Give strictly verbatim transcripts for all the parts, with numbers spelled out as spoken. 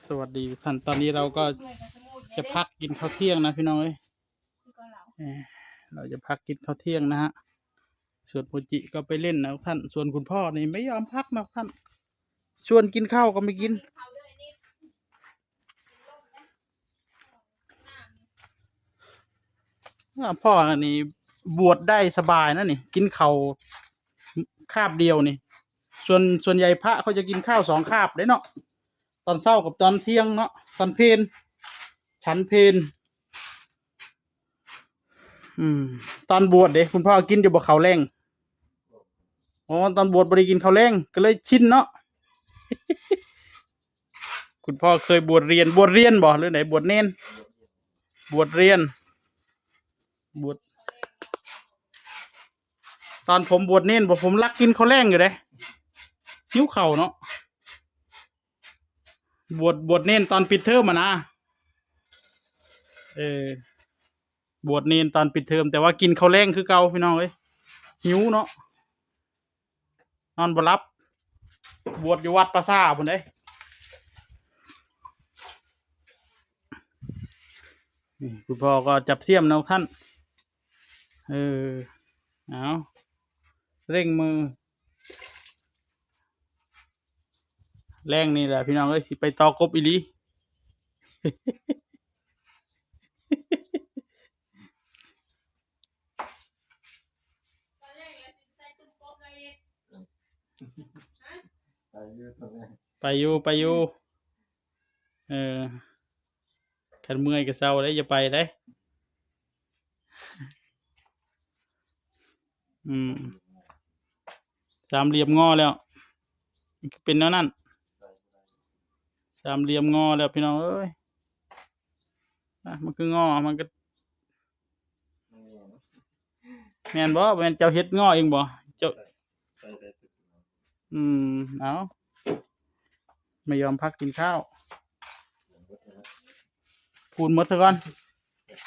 สวัสดีทุกท่าน ตอนนี้เราก็จะพักกินข้าวเที่ยงนะพี่น้องเอ้ย เอ่อ เราจะพักกินข้าวเที่ยงนะฮะ ส่วนโมจิก็ไปเล่นนะทุกท่าน ส่วนคุณพ่อนี่ไม่ยอมพักนะทุกท่าน ชวนกินข้าวก็ไม่กิน อ่า พ่ออันนี้บวชได้สบายนะนี่ กินข้าวคาบเดียวนี่ ส่วน ส่วนใหญ่พระเขาจะกินข้าวสองคาบเด้เนาะ ตอนเช้ากับตอนเที่ยงเนาะ ตอนเพล ฉันเพล อืม ตอนบวชเด้ คุณพ่อกินอยู่บ่ข้าวแลง อ๋อ ตอนบวชบ่ได้กินข้าวแลง ก็เลยชินเนาะ คุณพ่อเคยบวชเรียน บวชเรียนบ่ หรือไหน บวชเณร บวชเรียน บวช ตอนผมบวชเณรบ่ ผมลักกินข้าวแลงอยู่เด้ หิวข้าวเนาะ บวช บวชเณรตอนปิดเทอมอะนะ เออ บวชเณรตอนปิดเทอม แต่ว่ากินข้าวแลงคือเก่าพี่น้องเอ้ย หิวเนาะ นอนบ่หลับ บวชอยู่วัดป่าช้าพุ้นเด้ นี่คุณพ่อก็จับเสี้ยมนะท่าน เออ เอา เร่งมือ แลงนี่แหละพี่น้องเอ้ย สิไปต่อกบอีหลี ไปอยู่ตรงนั้น ไปอยู่ ไปอยู่ เออ คันเมื่อยก็เซาเด้ อย่าไปเด้ อืม สามเหลี่ยมงอแล้ว เป็นแนวนั้น สามเหลี่ยมงอแล้วพี่น้องเอ้ย อ่ะ มันคืองอ มันก็ แม่นบ่ แม่นเจ้าเฮ็ดงอเองบ่ เจ้า ใส่ได้ตึก อืม เอา ไม่ยอมพักกินข้าว ปูนหมดซะก่อน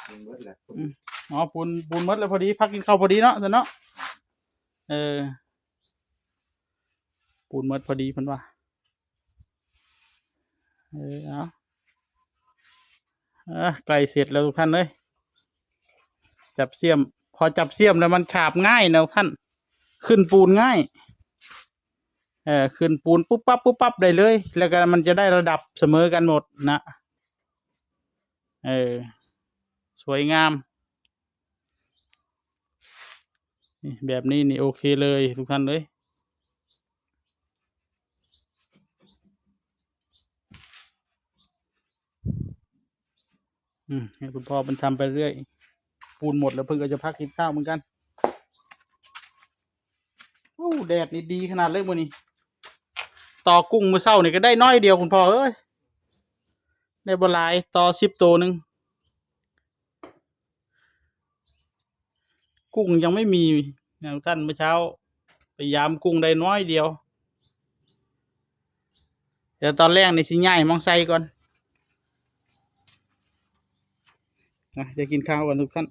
ปูนหมดแหละ อืม อ๋อ ปูน ปูนหมดแล้วพอดี พักกินข้าวพอดีเนาะ ซั่นเนาะ เออ ปูนหมดพอดีเพิ่นว่า เออ เอา เออ ใกล้เสร็จแล้วทุกท่านเอ้ย จับเสี้ยม พอจับเสี้ยมแล้วมันฉาบง่ายนะท่าน ขึ้นปูนง่าย เออ ขึ้นปูนปุ๊บปั๊บปุ๊บปั๊บได้เลย แล้วก็มันจะได้ระดับเสมอกันหมดนะ เออ สวยงาม นี่ แบบนี้นี่โอเคเลยทุกท่านเอ้ย อืม ให้คุณพ่อมันทำไปเรื่อย ปูนหมดแล้วเพิ่นก็จะพักกินข้าวเหมือนกัน โอ้ แดดนี่ดีขนาดเลยมื้อนี้ ต่อกุ้งมื้อเช้านี่ก็ได้น้อยเดียวคุณพ่อเอ้ย ได้บ่หลาย ต่อสิบโตหนึ่ง กุ้งยังไม่มีนะท่าน เมื่อเช้าไปยามกุ้งได้น้อยเดียว เดี๋ยวตอนแรกนี่สิย้ายหม่องใส่ก่อน นะ จะกินข้าวก่อนทุกท่าน